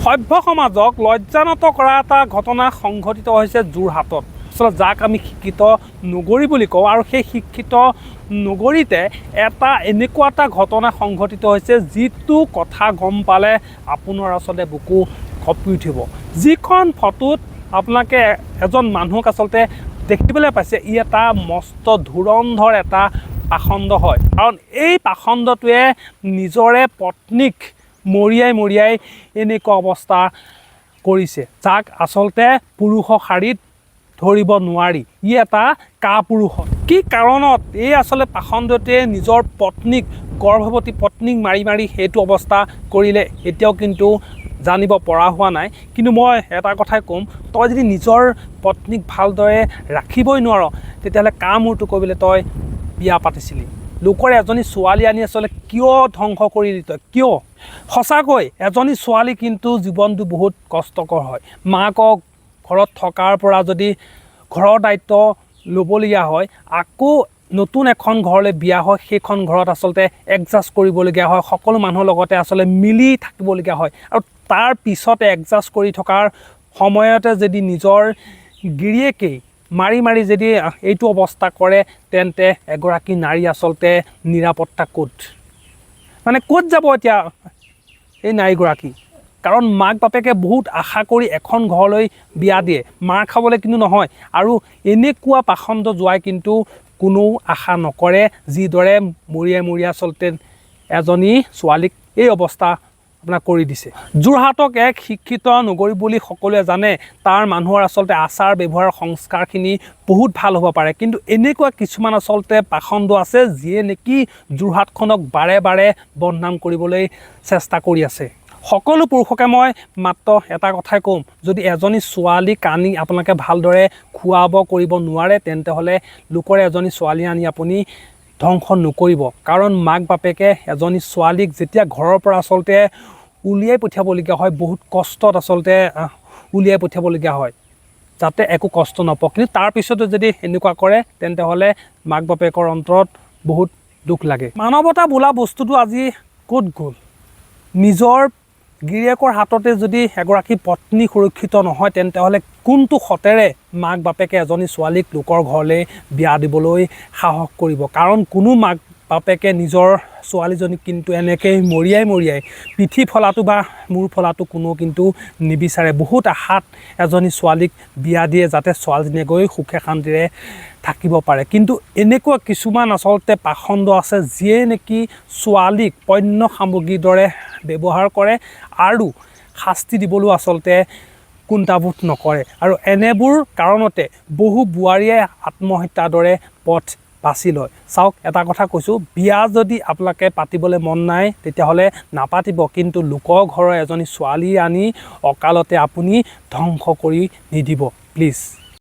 সভ্য সমাজক লজ্জানত কৰা এটা ঘটনা সংঘটিত হৈছে যোৰহাটত। আচলতে যাক আমি শিক্ষিত নগৰী বুলি কওঁ, আৰু সেই শিক্ষিত নগৰীতে এটা এনেকুৱা এটা ঘটনা সংঘটিত হৈছে যিটো কথা গম পালে আপোনাৰ আচলতে বুকু কঁপি উঠিব। যিখন ফটোত আপোনালোকে এজন মানুহক আচলতে দেখিবলৈ পাইছে, ই এটা মস্ত ধুৰন্ধৰ এটা পাষণ্ড হয়। কাৰণ এই পাষণ্ডটোৱে নিজৰে পত্নীক মৰিয়াই মৰিয়াই এনেকুৱা অৱস্থা কৰিছে, যাক আচলতে পুৰুষৰ শাৰীত ধৰিব নোৱাৰি। ই এটা কাপুৰুষ হয়। কি কাৰণত এই আচলতে পাষণ্ডটোৱে নিজৰ পত্নীক, গৰ্ভৱতী পত্নীক মাৰি মাৰি সেইটো অৱস্থা কৰিলে, এতিয়াও কিন্তু জানিব পৰা হোৱা নাই। কিন্তু মই এটা কথাই ক'ম, তই যদি নিজৰ পত্নীক ভালদৰে ৰাখিবই নোৱাৰ, তেতিয়াহ'লে কামোৰটো কৰিবলৈ তই বিয়া পাতিছিলি? লোকৰ এজনী ছোৱালী আনি আচলতে কিয় ধ্বংস কৰিলি তই, কিয়? সঁচাকৈ এজনী ছোৱালী কিন্তু জীৱনটো বহুত কষ্টকৰ হয়। মাকক ঘৰত থকাৰ পৰা যদি ঘৰৰ দায়িত্ব ল'বলগীয়া হয়, আকৌ নতুন এখন ঘৰলৈ বিয়া হয়, সেইখন ঘৰত আচলতে এডজাষ্ট কৰিবলগীয়া হয়, সকলো মানুহৰ লগতে আচলতে মিলি থাকিবলগীয়া হয়। আৰু তাৰ পিছতে এডজাষ্ট কৰি থকাৰ সময়তে যদি নিজৰ গিৰিয়েকেই মাৰি মাৰি যদি এইটো অৱস্থা কৰে, তেন্তে এগৰাকী নাৰী আচলতে নিৰাপত্তা ক'ত, মানে ক'ত যাব এতিয়া এই নাৰীগৰাকী? কাৰণ মাক বাপেকে বহুত আশা কৰি এখন ঘৰলৈ বিয়া দিয়ে, মাৰ খাবলৈ কিন্তু নহয়। আৰু এনেকুৱা পাষণ্ড জোঁৱাই কিন্তু কোনেও আশা নকৰে, যিদৰে মৰিয়াই মৰিয়াই আচলতে এজনী ছোৱালীক এই অৱস্থা আপোনাক কৰি দিছে। যোৰহাটক এক শিক্ষিত নগৰী বুলি সকলোৱে জানে। তাৰ মানুহৰ আচলতে আচাৰ ব্যৱহাৰ সংস্কাৰখিনি বহুত ভাল হ'ব পাৰে, কিন্তু এনেকুৱা কিছুমান আচলতে পাষণ্ড আছে যিয়ে নেকি যোৰহাটখনক বাৰে বাৰে বদনাম কৰিবলৈ চেষ্টা কৰি আছে। সকলো পুৰুষকে মই মাত্ৰ এটা কথাই ক'ম, যদি এজনী ছোৱালীক আনি আপোনালোকে ভালদৰে খুৱাব কৰিব নোৱাৰে, তেন্তে হ'লে লোকৰ এজনী ছোৱালী আনি আপুনি ধ্বংস নকৰিব। কাৰণ মাক বাপেকে এজনী ছোৱালীক যেতিয়া ঘৰৰ পৰা আচলতে উলিয়াই পঠিয়াবলগীয়া হয়, বহুত কষ্টত আচলতে উলিয়াই পঠিয়াবলগীয়া হয়, যাতে একো কষ্ট নাপাওক। কিন্তু তাৰপিছতো যদি এনেকুৱা কৰে, তেন্তে হ'লে মাক বাপেকৰ অন্তৰত বহুত দুখ লাগে। মানৱতা বোলা বস্তুটো আজি ক'ত গ'ল? নিজৰ গিৰিয়েকৰ হাততে যদি এগৰাকী পত্নী সুৰক্ষিত নহয়, তেন্তে হ'লে কোনটো সতেৰে মাক বাপেকে এজনী ছোৱালীক লোকৰ ঘৰলৈ বিয়া দিবলৈ সাহস কৰিব? কাৰণ কোনো মাক বাপেকে নিজৰ ছোৱালীজনীক কিন্তু এনেকৈ মৰিয়াই মৰিয়াই পিঠি ফলাটো বা মূৰ ফলাটো কোনো কিন্তু নিবিচাৰে। বহুত আশাত এজনী ছোৱালীক বিয়া দিয়ে, যাতে ছোৱালীজনীয়ে গৈ সুখে শান্তিৰে থাকিব পাৰে। কিন্তু এনেকুৱা কিছুমান আচলতে পাষণ্ড আছে যিয়ে নেকি ছোৱালীক পণ্য সামগ্ৰীৰ দৰে ব্যৱহাৰ কৰে আৰু শাস্তি দিবলৈও আচলতে কুণ্ঠাবোধ নকৰে। আৰু এনেবোৰ কাৰণতে বহু বোৱাৰীয়ে আত্মহত্যাৰ দৰে পথ বাছি লয়। চাওক, এটা কথা কৈছোঁ, বিয়া যদি আপোনালোকে পাতিবলৈ মন নাই, তেতিয়াহ'লে নাপাতিব। কিন্তু লোকৰ ঘৰৰ এজনী ছোৱালী আনি অকালতে আপুনি ধ্বংস কৰি নিদিব, প্লিজ।